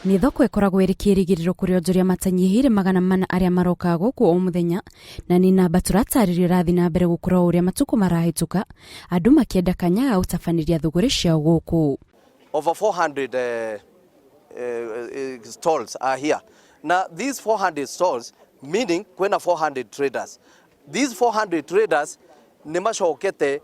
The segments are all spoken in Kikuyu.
Nĩ thoko ĩkoragwo ĩrĩ kĩĩrĩgĩrĩro kũrĩ onjoria matanyihĩire 400 arĩa marokaga gũkũ o mũthenya, na nĩ namba tũratarĩrio ĩrathiĩ na mbere gũkũra o ũrĩa matukũ marahĩtũka, andũ makĩenda kanya ga gũtabanĩria thũgũrĩ ciao gũkũ. Over 400 stalls are here. Now these 400 stalls, meaning kwĩna 400 traders. These 400 traders nĩ macokete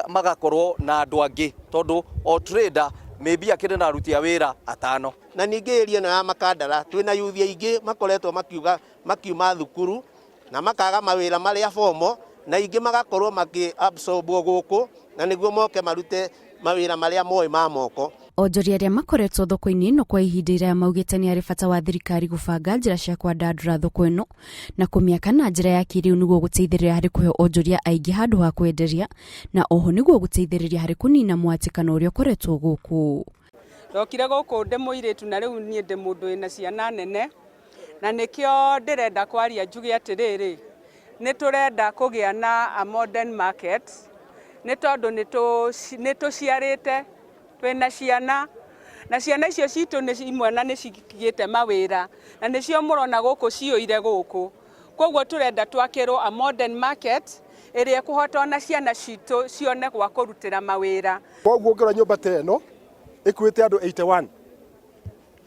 magakorwo na andũ angĩ, tondũ o trader maybe akĩrĩ na aruti a wĩra atano. Na ningĩ area ĩno ya Makandara twĩna yuthi aingĩ makoretwo makiuga makiuma thukuru na makaga mawĩra marĩa formal, na ingĩ magakorwo makĩ absorbwo gũkũ na nĩguo moke marute mawĩra marĩa moĩ ma moko. Onjoria arĩa makoretwo thoko-inĩ ĩno kwa ihinda iraya maugĩte nĩ harĩ bata wa thirikari gũbanga njĩra cia kwandandũra thoko ĩno na kũmĩaka na njĩra ya kĩrĩu nĩguo gũteithĩrĩria harĩ kũhe onjoria aingĩ handũ ha kwenderia, na oho nĩguo gũteithĩrĩria harĩ kũnina mwatĩkano ũrĩa ũkoretwo gũkũ. Ndokire gũkũ ndĩ mũirĩtu, na rĩu niĩ ndĩ mũndũ wĩna ciana nene, na nĩkĩo ndĩrenda kwaria njuge atĩrĩrĩ, nĩ tũrenda kũgĩa na a modern market, nĩ tondũ nĩ tũciarĩte, twĩna ciana, na ciana icio citũ nĩ imwe na nĩ cigĩte mawĩra, na nĩcio mũrona gũkũ ciyũire gũkũ. Koguo tũrenda twakĩrwo a modern market ĩrĩa ĩkũhota ona ciana citũ cione gwa kũrutĩra mawĩra. Koguo ũngĩrora nyũmba ta ĩno ĩkuĩte andũ 81,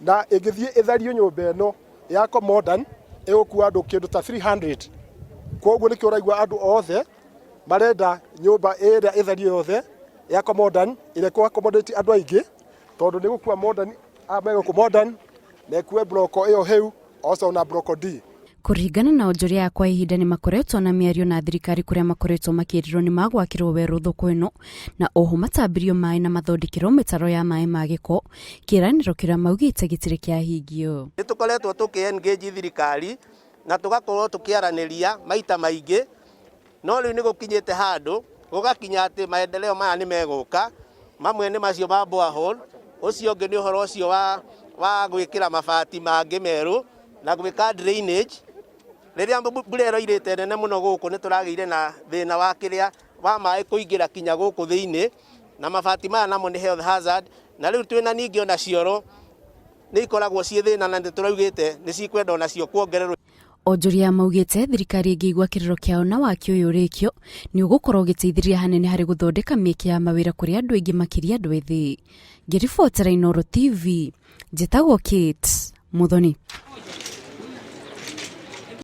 na ĩngĩthiĩ ĩthario nyũmba ĩno yakwo modern ĩgũkua andũ kĩndũ ta 300. Koguo nĩkĩo ũraigua andũ othe marenda nyũmba ĩrĩa ĩthario yothe yakwo modern, ĩrĩa ĩkũ accommodate andũ aingĩ, tondũ nĩ gũkua modern, aya megũkũ modern na ĩkue bloko ĩyo hĩu also na bloko D. Kũringana na onjoria aya, kwa ihinda nĩ makoretwo na mĩario na thirikari, kũrĩa makoretwo makĩrĩrwo nĩ magwakĩrwo werũ thoko ĩno, na oho matambirio maĩ na mathondekerwo mĩtaro ya maĩ ma gĩko, kĩĩranĩro kĩrĩa maugĩte gĩtirĩ kĩahingio. Nĩ tũkoretwo tũkĩ engage thirikari na tũgakorwo tũkĩaranĩria maita maingĩ, no rĩu nĩ gũkinyĩte handũ gũgakinya atĩ maendeleo maya nĩ megũka. Mamwe nĩ macio ma borehole, ũcio ũngĩ nĩ ũhoro ũcio wa gwĩkĩra mabati mangĩ merũ na gwĩka drainage. Rĩrĩa mbura ĩroirĩte nene mũno gũkũ, nĩ tũragĩire na thĩna wa kĩrĩa wa maĩ kũingĩra kinya gũkũ thĩinĩ, na mabati maya namo nĩ health hazard. Na rĩu twĩna ningĩ ona cioro nĩ ikoragwo ciĩ thĩna, na nĩ tũraugĩte nĩ cikwenda onacio kuongererwo. Onjoria maugĩte thirikari ĩngĩigua kĩrĩro kĩao na waki ũyũ ũrĩkio, nĩ ũgũkorwo ũgĩteithĩrĩria hanene harĩ gũthondeka mĩeke ya mawĩra kũrĩ andũ aingĩ, makĩria andũ ethĩ. Ngĩribotera Inooro TV, njĩtagwo Kate Muthoni.